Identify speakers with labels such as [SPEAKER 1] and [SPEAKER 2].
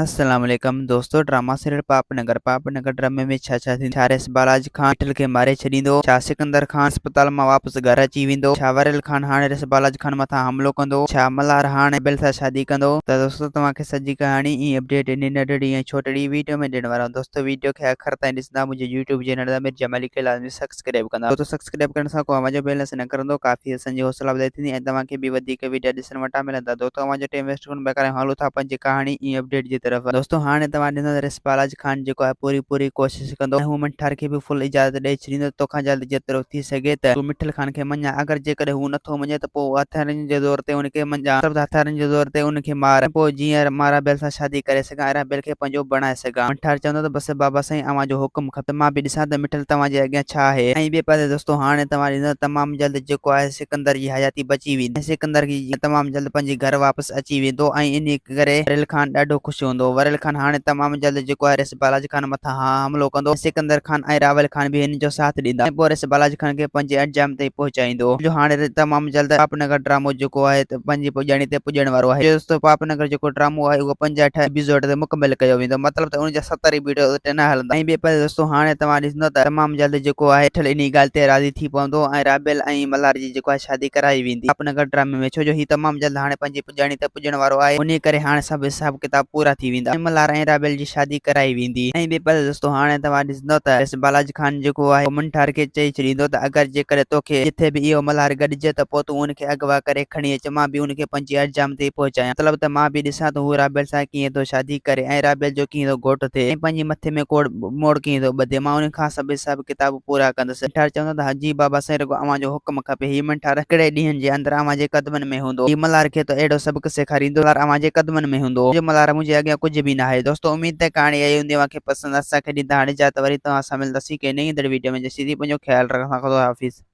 [SPEAKER 1] السلام عليڪم دوستو ڊراما سيريل پاپ نگر پاپ نگر ڊرامي ۾ ڇا ڇا ٿيندو ڇا ريس بالاج خان مٺل کي ماري ڇڏيندو ڇا سڪندر خان اسپتال مان واپس گهر اچي ويندو ڇا وريل خان هاڻي ريس بالاج خان مٿان حملو ڪندو ڇا ملهار هاڻي بيل سان شادي ڪندو ته دوستو توهان کي سڄي ڪهاڻي ۽ اپڊيٽ انهي ننڍڙي ۽ ڇوٽڙي ويڊيو ۾ ڏيڻ وارو آهيان دوستو ويڊيو کي آخر تائين ڏسندا منهنجي يوٽيوب چينل امير جمالي کي لازمي سبسڪرائب ڪندا ڇو ته سبسڪرائب ڪرڻ سان ڪو اوهان جو بيلنس نه ڪرندو ڪافي اسان جي حوصلا افزائي ٿيندي ۽ توهان کي به وڌيڪ ويڊيا ڏسڻ وٽان ملندا دوستو اوهان جو ٽيم ويسٽ ڪونه پيا ڪرايون هلون ٿا پنهنجي ڪهاڻي ۽ اپڊيٽ جي طرف دوستو هاڻي توهان ڏسندا ته رس بالاج خان جيڪو آهي پوري پوري ڪوشش ڪندو ۽ هو منٺار کي به فل اجازت ڏئي ڇڏيندو ته توکان جلد جيترو ٿي سگهي ته تون مٺل خان کي مڃان اگر جيڪڏهن هو نٿو مڃي ته پوء هٿيارن جي زور تي ان کي مڃان مطلب ته هٿيارن جي زور تي ان کي مار ۽ پوء جيئن مان رابيل سان شادي ڪري سگهان ۽ رابيل کي پنهنجو بڻائي سگهان منٺار چوندو ته بس بابا سائين اوهان جو حڪم کپي ته مان به ڏسان ته مٺل توهان جي اڳيان ڇا آهي ۽ ٻئي پاسي دوستو هاڻي توهان ڏسندا ته تمام جلد جيڪو آهي سڪندر جي حياتي بچي ويندي ۽ سڪندر تمام جلد پنهنجي گهر واپس اچي ويندو ۽ انهي ڪري وريل خان ڏاڍو خوش هوندو. وريل خان هاڻي تمام جلد جيڪو آهي ريس بالاج خان مٿان حملو ڪندو ۽ سڪندر خان ۽ راول خان به هن جو ساٿ ڏيندا ۽ پوء ريس بالاج خان کي پنهنجي انجام تائين پهچائيندو جو هاڻي تمام جلد پاپ نگر ڊرامو جيڪو آهي ته پنهنجي پڄاڻي تي پڄڻ وارو آهي. دوستو پاپ نگر جيڪو ڊرامو آهي اهو 65 ايپيسوڊ تي مڪمل ڪيو ويندو مطلب ته ان جا 70 ايپيسوڊ نه هلندا ۽ ٻئي پاسي دوستو هاڻي توهان ڏسندو ته تمام جلد جيڪو آهي مٺل انهي ڳالهه تي راضي ٿي پوندو ۽ رابيل ۽ ملهار جي جيڪو آهي شادي ڪرائي ويندي پاپ نگر ڊرامي ۾ ڇو جو هي تمام جلد هاڻي پنهنجي پڄاڻي تي پڄڻ وارو آهي انهي ڪري هاڻي سڀ حساب ڪتاب پورا ٿي ويندا ۽ ملهار ۽ رابيل جي شادي ڪرائي ويندي ۽ ٻئي پاسي دوستو هاڻي توهان ڏسندو ته ريس بالاج خان جيڪو آهي اهو منٺار کي چئي ڇڏيندو ته اگر جيڪڏهن توکي جٿي به اهو ملهار گڏجي ته پوء تون ان کي اغوا ڪري کڻي اچ مان به ان کي پنهنجي انجام تائين پهچايان. مطلب ته مان به ڏسان ته هو رابيل سان ڪيئن ٿو شادي ڪري ۽ رابيل جو ڪيئن ٿو گهوٽ ٿئي ۽ پنهنجي مٿي ۾ ڪوڙ موڙ ڪيئن ٿو ٻڌي. مان ان کان سڀ حساب ڪتاب پورا ڪندس. منٺار چوندو ته جي بابا سائين رڳو اوهان جو حڪم کپي. هي منٺار هڪڙي ڏينهن جي اندر اوهان جي قدمن ۾ هوندو. هي ملهار کي ته اهڙو سبق سيکاريندو. ملهار اوهان جي قدمن ۾ هوندو. جو ملهار منهنجي اڳيان ڪجهه به ناهي. دوستو اميد ته ڪهاڻي آئي هوندي اوهان کي پسند. اسان کي ڏيندا هاڻي اجازت وري توهان سان ملنداسين ڪنهن نئين ايندڙ ويڊيو ۾ جيسين پنهنجو خيال رکندا. خدا حافظ.